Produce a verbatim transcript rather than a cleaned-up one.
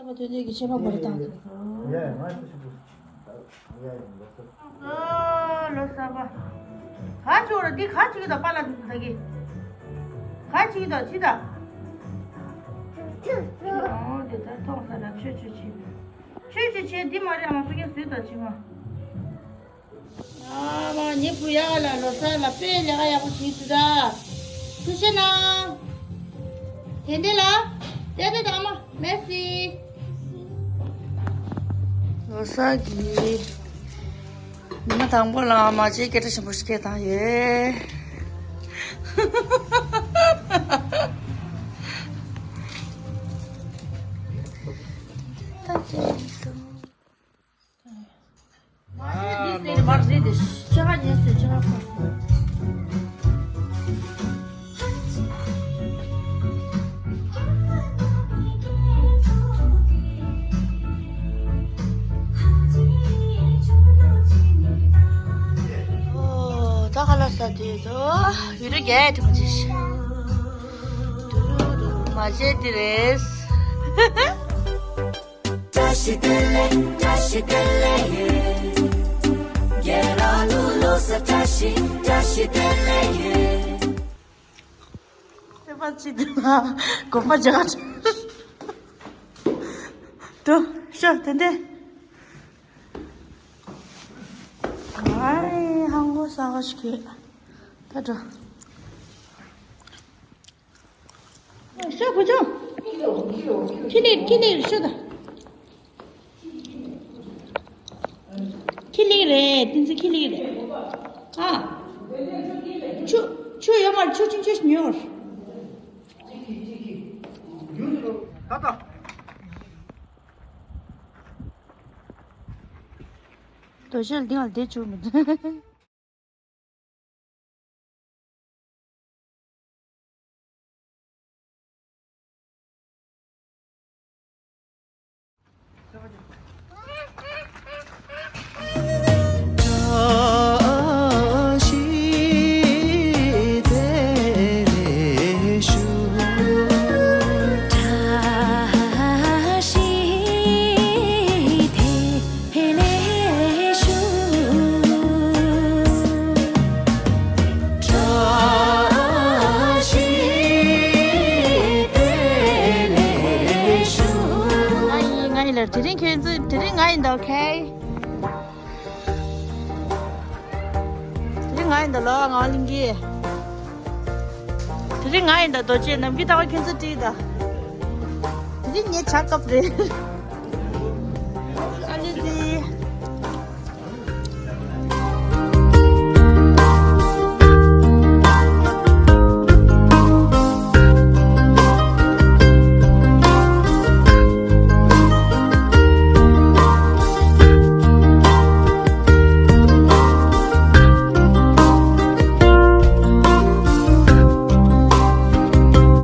ཁོ་དོན་དེ་གི་ཆད་པ་བར་དང་། ཡ་ཡ། ང་ཚོ་ཞིག་ཏུ། ཡ་ཡ། ལོ་གསར། ཨོ། ལོ་གསར་པ། ག་ཅིག་ར་འདི་ག་ཅིག་ད་པ་ལ་འདི་ད་གི། ག་ཅིག་ད་ཅི་ད། ཨོ་དེ་ད་ཐོག་ས་ན་ཆོས་ཆོས་ཆེ། ཆོས་ཆོས་ཆེ་འདི་མ་རེད། ཨ་མ་ཕ་གི་བཟོས་ད་ཅི་མ། ཨ་མ་ཉེ་བུ་ཡག་ལ་ལོ་གསར་ལ་དཔེ་ལས་ཀ་ཡག་པོ་བྱེད་ཐུབ་ད། ཐུགས་རྗེ་གནང་། དེ་འདི་ལ། དེ་འདི་དང་མ། མེ་སི། ལོ་གསར་གྱི། ཉི་མ་དང་པོ་ལ་མ་བྱེད་སྐད་གྲགས་ཆེན་པོ་ཞིག་སྐད་བཏང་ཡོད། ད་དེ་སོང་། ཨོ། ད་ཁ་ལག་ཟ་དུས་སུ་ཡུ་རུ་རྒྱ་ཡ་དྲི་མ་ཅི་ཤི། དུ་རུ་རུ་མ་བྱེད་དེ་རེད། བཀྲ་ཤིས་བདེ་ལེགས། བཀྲ་ཤིས་བདེ་ལེགས། རྒྱལ་ར་ལུ་ལོ་གསར་བཀྲ་ཤིས། བཀྲ་ཤིས་བདེ་ལེགས། སེམས་པ་ཅི་འདུག་ན་དགོངས་པ་རྒྱག་འགྲོ་ཤོག་དེ་འདྲས། ཨའི་ཧང་གོ་ས་ག་ཞིག་གི་ད་འགྲོ། ཤོག་བུ་ཆུང་། ཁྱི་ལི་ཁྱི་ལི་ཤོག་ད། ཁྱི་ལི་རེད། བསྟན་འཛིན་ཁྱི་ལི་རེད། ཨ། ཆུ་ཆུ་ཡོད་མ་རེད། ཆུ་ཆུང་ཆུང་ཉོ། རྡོ་ཤལ་འདི་ང་བསྡད་བཅུག་མི་འདུག་ང་ཡིན། ང་ཡིན་ལ། དེ་རིང་ཁྱོད་ཚོ། དེ་རིང་ང་ཡིན་ད། ཨོ་ཁེ། དེ་རིང་ང་ཡིན་ད་ལོ། ངག་དབང་གླིང་གི། དེ་རིང་ང་ཡིན་ད། རྡོ་རྗེ་ནམ་རྒྱུན་ལྟ་བུ་ཁྱོད་ཚོ་བྲིས་ད། དེ་རིང་ངའི་ཆག་སྐབས་རེད། ཨ་ལེ་ལེ།